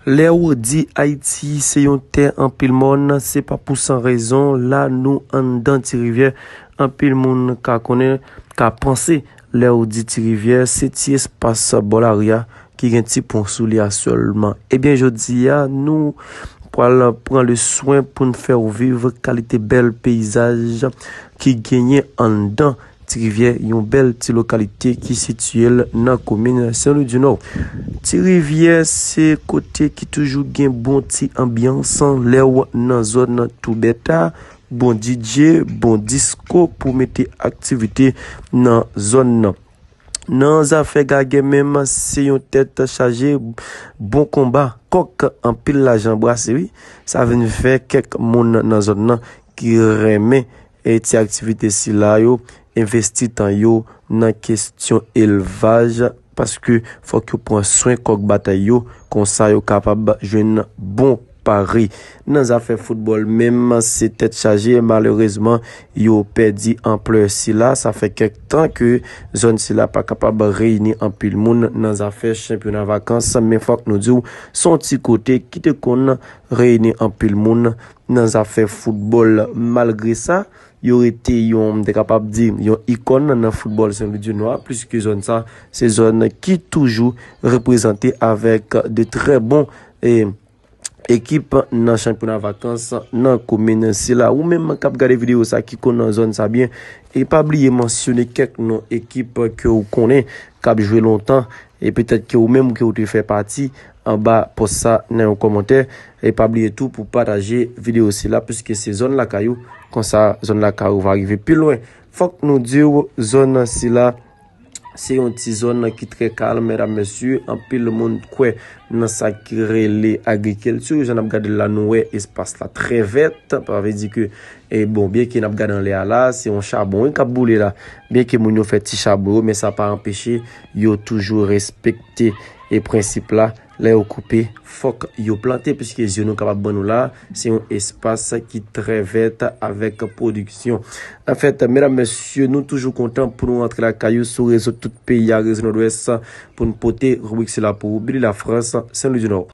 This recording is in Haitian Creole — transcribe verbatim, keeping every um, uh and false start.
Lè ou di Ayiti se yon tè anpil mòn, se pa pou san rezon. La nou anndan Ti Rivyè, anpil moun ka konnen, ka panse. Lè ou di Ti Rivyè, se ti espas bò lari a ki gen ti pon sou li a sèlman. Ebyen, jodi a, nou pral pran le swen pou n fè w viv kalite bèl peyizaj ki genyen anndan Ti Rivyè, yon bèl ti lokalite ki sitiye l nan komin Sen Lwi di Nò. Ti Rivyè se kote ki toujou gen bon ti anbyans lè w nan zòn Toubèt a, bon D J, bon disko pou mete aktivite nan zòn nan. Nan zafè gagè menm, se yon tèt chaje, bon konba, kòk, anpil lajan brase wi. Sa vin fè kèk moun nan zòn nan ki renmen e ti aktivite sila yo envesti tan yo nan kesyon elvaj, paske fòk yo pran swen kòk batay yo, konsa yo kapab jwenn bon pari. Nan zafè foutbòl menm, se tèt chaje, malerezman, yo pèdi anplè sila. Sa fè kèk tan ke zòn sila pa kapab reyini anpil moun nan zafè chanpyona vakans, men fòk nou di w, se yon ti kote ki te konn reyini anpil moun nan zafè foutbòl. Malgre sa, yo rete yon, m te kapab di, yon ikòn nan foutbòl Sen Lwi di Nò, pliske zòn sa, se zòn ki toujou reprezante avèk de trè bon, e, ekip nan chanpyona vakans nan komin sila. Ou menm k ap gade videyo sa ki konn nan zòn sa byen, e pa bliye mansyone kèk non ekip ke w konnen k ap jwe lontan, e petèt ke ou menm ke w te fè pati anba pòs sa nan yon kòmantè. E pa bliye tou pou pataje videyo sila, piske se zòn lakay ou, konsa zòn lakay ou va rive pi lwen. Fòk nou di w, zòn sila, se yon ti zòn ki trè kalm, medam, mesye. Anpil moun kwè nan sa ki rele agrikilti. Jan n ap gade l la, nou wè espas la trè vèt. Sa vle di ke, e bon, byen ke n ap gade anlè a la, se yon chabon wi k ap boule la. Byen ke moun yo fè ti chabon yo, men sa pa anpeche yo toujou respekte e prensip la. Lè yo koupe, fòk yo plante, piske zye nou kapab ban nou la, se yon espas ki trè vèt avèk pwodiksyon. Anfèt, medam, mesye, nou toujou kontan pou nou rantre lakay ou sou rezo tout peyi a, rezo Nòdwès, pou n pote ribrik sila pou ou. Billy Lafrans, Sen Lwi di Nò.